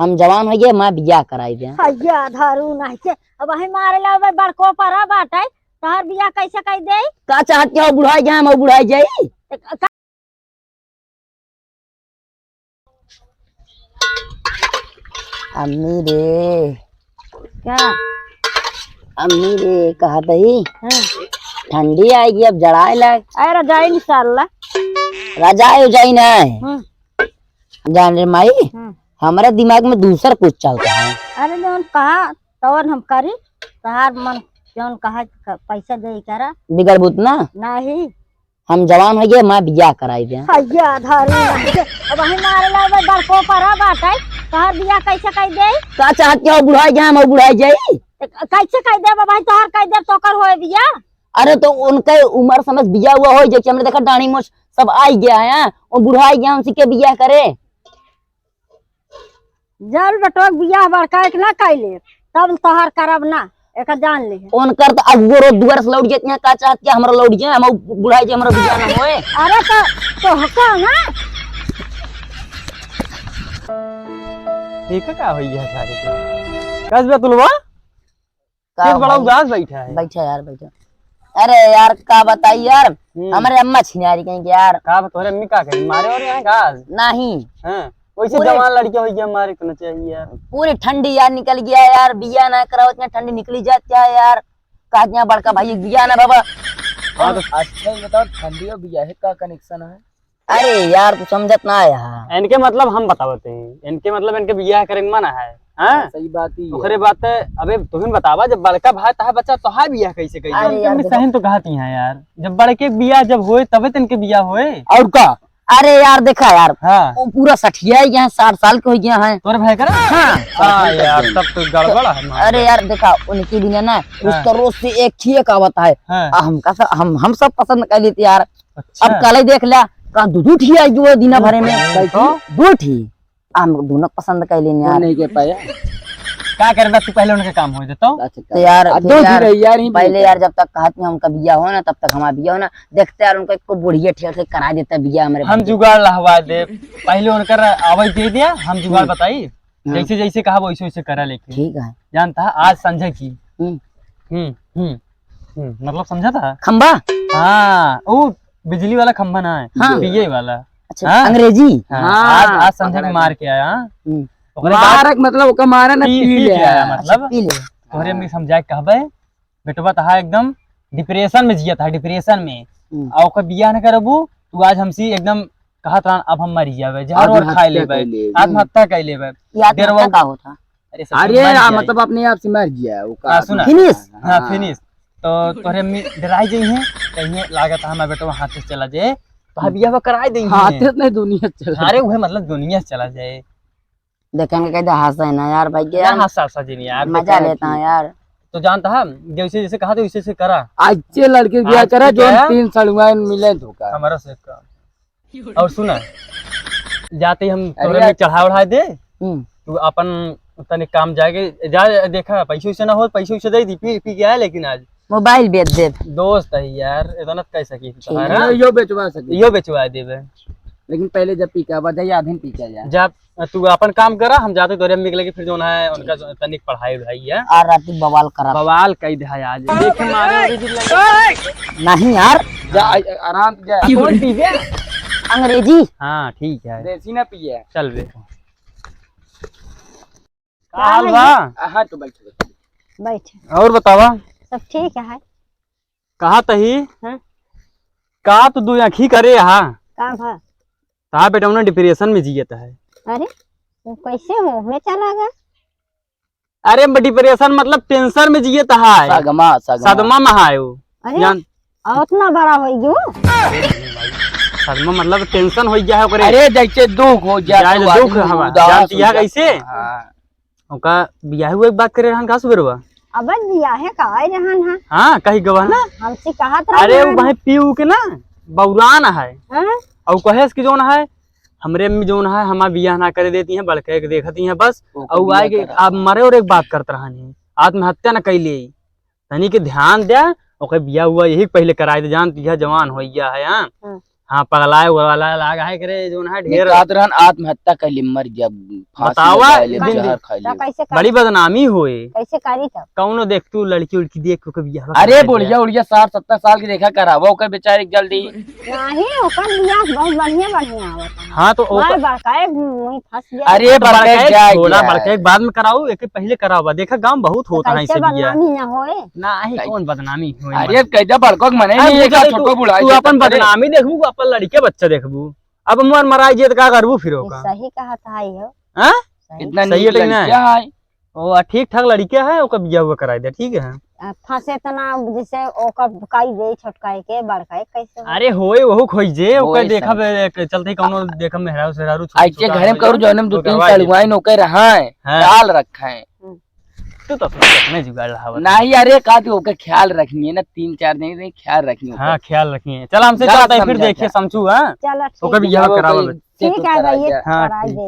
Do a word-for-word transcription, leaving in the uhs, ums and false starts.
हम जवान होइ गए, मैं बियाह कराई दे। हैया धरू नहीं के, अब वही मारे ला भाई बड़को परा बाटे, तोहर बियाह कैसे कई दे? का चाहत के हो, बुढ़ाई गए हम, बुढ़ाई जाई? अम्मी रे। का? अम्मी रे, कहत ही, हाँ। ठंडी आएगी, अब जड़ाए लाग। अरे रजाई निकाल ला। रजाई उजाई ना है। हाँ। जान रे माई, हाँ। हमारे दिमाग में दूसर कुछ चलता है। अरे जौन कहा तौन हम करी, तोहार मन जौन कहा क-, पैसा दे करा। बिगड़ बुत ना? नहीं। हम जवान होइ गए, मैं बियाह कराई दे। हैया धरू नहीं के, अब वही मारे ला भाई बड़को परा बाटे, तोहर बियाह कैसे कई दे? का चाहत के हो, बुढ़ाई गए हम, बुढ़ाई जाई? त क-, कैसे कई दे भाई, तोहर कई दे, तोकर होए बियाह? अरे तो उनके उम्र समझ बियाह हुआ होई, जैसे हमने देखा डाढ़ी मोछ सब आई गया है, वो बुढ़ाई गया, उनसे के बियाह करे? जब बेटवा के बियाह बड़का एक ना कइले, तब तोहार करब ना, एक जान ले। उनकर तो अगुओ रोज दुआर से लौट जाती हैं, का चाहत के हमरा लौट जाए, हम बुढ़ाई जे हमरा बियाह ना होए। अरे तो, तो हका ना। ठीक है, का होई है सारे के? कस बे तुलवा? का केस बड़ा भाई? उदास बैठा है। बैठा यार, बैठा। अरे यार, का बताई यार, हम्म। हमारे अम्मा छिनारी कहीं के यार। का बा, तोहरे अम्मी का कही? मारे और यहाँ का आज? नहीं। हाँ, वैसे पूरे जवान लड़के हो गया, मारे को ना चाहिए यार। पूरी ठंडी यार निकल गया यार, बिया ना कराओ, इतना ठंडी निकली जाती है यार। का यहाँ बड़का भाई एक बिया ना बाबा। हाँ, तो अच्छा, ये बताओ, ठंडी और बिया है, का कनेक्शन है? अरे यार, तू समझत ना है यार। इनके मतलब हम बतावत हैं, इनके मतलब इनके बियाह करे के मन है, हाँ? हाँ, सही बात ही है। ओकरे बात है, अबे तुहिन बतावा, जब बड़का भाई तहा बच्चा तोहार बियाह कैसे करी? अरे यार, इनके देखो। सही तो कहती हैं यार, जब बड़के बियाह जब होए तबे तो इनके बियाह होए। और का? अरे यार, देखा यार, हाँ। वो पूरा सठिया ही गया है, साठ साल के हो गया है। तोरे भाई करा? हाँ। हाँ यार, तब तो गड़बड़ है, मान अरे लो। यार, देखा, उनके बिना ना, हाँ। उसका रोज से एक ही एक आवत है। हाँ। आ, हमका सा, हम, हम सब पसंद कर लेते यार। अच्छा। अब कल ही देख ल्या, का दू दू ठी आई जो है दिना भरे में। कैसे? दू ठी। हम दोनों पसंद कर लेने वो यार। नहीं कर पाया। का करबा तू, पहले उनके काम हो जाता। अच्छा, तो यार, आ, फिर दो ठी यार, रही यार, यहीं पहले पे। यार जब तक कहत नहीं उनका बिया हो ना, तब तक हमारा बिया हो ना। देखते यार उनको एक बुढ़िया ठेठ के करा देता बिया हमारे हम भाई। जुगाड़ लहवा दे। पहले उनकर आवाज दे दिया, हम जुगाड़ हम्म। बताई। हाँ। जैसे जैसे कहा वैसे वैसे करा लेकिन। ठीक है। जानता है आज संझा की। हम्म। हम्म, हम्म, हम्म, मतलब समझा था? खंभा? हाँ, वो बिजली वाला खंभा ना है, हाँ। पिए वाला। अच्छा, हाँ? अंग्रेजी? हाँ, हाँ, आज, आज संझा पकड़ा के मार था। के आया, हाँ? हम्म। ओकरे बाद मारक मतलब ओका मारा ना, पी, पी पी ले के आया, आया। मतलब, अच्छा, पी ले। तोहरे हाँ। में समझा के कहबे, बेटवा तहा एकदम depression में जियत है, depression में। हम्म। आ ओकर बियाह न करबू, तू आज हमसे एकदम कहत रहन, अब हम मरी जाबे, जहर और खाए लेबे, आत्महत्या कर लेबे। ये आत्महत्या डेरवा का होता? अरे, सब अरे, मर आ, जाए। मतलब अपने आप से मर गया, वो का हाँ, सुना। Finish? हाँ, हाँ। Finish। तो तोहरे अम्मी डराई गई हैं, कहीं लागत है हमारा बेटवा हाथ से चला जाए, तो हम हम्म। बियाह कराए देंगे। हाथ से नहीं, दुनिया से चला अरे, जाए। वह मतलब दुनिया से चला जाए। देखेंगे, कह दे, हंसे ना यार, भाई, ना यार। हंसा, हंसा जी नहीं यार, मजा बेकार लेता है यार। तो जानता है, जैसे, जैसे कहा था, वैसे, वैसे करा। अच्छे लड़के बियाह आज करा, की जो हम क्या? तीन सड़ुआइन मिले धोखा। हमारा से का। और सुना, जाते ही हम अरे तोहरे यार। में चढ़ा उढ़ा दे, हम्म। तू अपन तनिक काम जाके, जा, देखा, पैसे वैसे ना हो, पैसे वैसे दे दी, पी, पी के आए, लेकिन आज mobile बेच देब। दोस्त है यार, इतना तो कह सकी ठीक है। तुम्हारा। यो, यो बेचवा सकी। यो बेचवा देबे। लेकिन पहले जब पी के आवा जाए, आधे पी के आ जाए। जब तू अपन काम करा, हम जाते तोरे अम्मी के लगे, फिर जौन है, उनका जो तनिक पढ़ाई उढ़ाई है। और राती बवाल करा। बवाल कह दे है आज। देख मारे वाली जिद लगे। नहीं यार। जा, आ-, आराम से जा। कौन पीबे? अंग्रेजी। हाँ, ठीक है। देसी ना पिए। चल बे। का हाल बा? हाँ, तो बैठ, बैठ। बैठ। और बतावा? सब ठीक है। कहा तही? हाँ? का तू दो आँखी करे हा? का भा? ता बेटा उन्हें depression में जियत है। अरे, वो कैसे मुँह में चला गया? अरे, depression मतलब tension में जियत है। सदमा, सदमा। सदमा में है वो। अरे, जान- आ, उतना बड़ा हो गयो? सदमा मतलब tension हो गया है ओकरे। अरे, जैसे दुख हो जाए जाए तो दुख आदमी हवा। उदास जानती हो है जाता कैसे? है। हाँ। ओका बियाह हुए के बात करे रहन का सुबेरवा? अब बियाहे का आए रहन हा। हाँ, कही गवा ना। हमसे कहत रहन अरे, हा। वो भाई पीऊ के ना बौरान है। हाँ? और कहे कि जौन है, हमरे अम्मी जौन है, हमार बियाह ना करे देती हैं, बड़के के देखती हैं बस। ओके, और बियाह आए के करा। आप मरे और एक बात करत रहन है, आत्महत्या न कैले। तनी के ध्यान दे, ओके बियाह हुआ यही पहले कराए दे, जान तिया जवान हो गया है, हाँ? हाँ। हाँ, पगलाए वाला लाग है करे, जोन है ढेर। कहत रहन आत्महत्या कर ले, मर गया, फांसी बतावा, लगा ले, दिन जहर खा ले। तो कैसे करी? बड़ी बदनामी होए। कैसे करी तब? कौनो देख तू लड़की उड़की देख के बियाह कर दे। अरे बुढ़िया उढ़िया साठ सत्तर साल की देखा करावा ओकर बेचारे के जल्दी। नहीं, ओकर बियाह बहुत बढ़िया बढ़िया आवत है। हाँ, तो ओकर बड़का एक मुंह फंस गया। अरे तो बड़का बड़का एक जाए छोड़ा, बड़का एक बाद में कराऊ, एक पहले करावा। देखा गांव बहुत तो होता है कैसे ऐसे बियाह। बदनामी ना होए? ना ही कौन बदनामी होए? अरे कैसे बड़का के मने नहीं, एक छोटो बुढ़ा तू अपन बदनामी देखबू, अपन लड़के बच्चा देखबू। अब मर मराई जे त का करबू फिर ओका? सही कहत है हो। हाँ? सही। इतना सही नीक है कि ना? लड़किया है। ओ, आ, ठीक ठाक लड़किया है, ओकर बियाह हुआ कराई दे, ठीक है? आ, फंसे त ना, जैसे ओकर काई दे छोटका के, बड़का के कैसे हो? अरे होए, वहू खोई जे, होए ओकर देखा सब। बे, एक चलते ही कौनो देखा मेहरारू सेहरारू छोटा ऐसे छोटा घरे में हो करू जाए, जौने में दो तो तीन गवाए सड़ुआइन ओकर रहा है, हाँ। डाल रखा है। हम्म। तू तो अपना अपने जुगाड़ रहा बता। नहीं, अरे का तू ओकर ख्याल रखनी है ना, तीन चार दिन से ख्याल रखनी है हाँ, ओकर। ख्याल रखनी है। चल हमसे गलत चलता है, फिर समझा देखिए, था। समझू, हाँ? चलो, ठीक ओकर है। बियाह वो करावा कोई बे। ठीक है, भैया, हाँ, कराई ठीक। दे।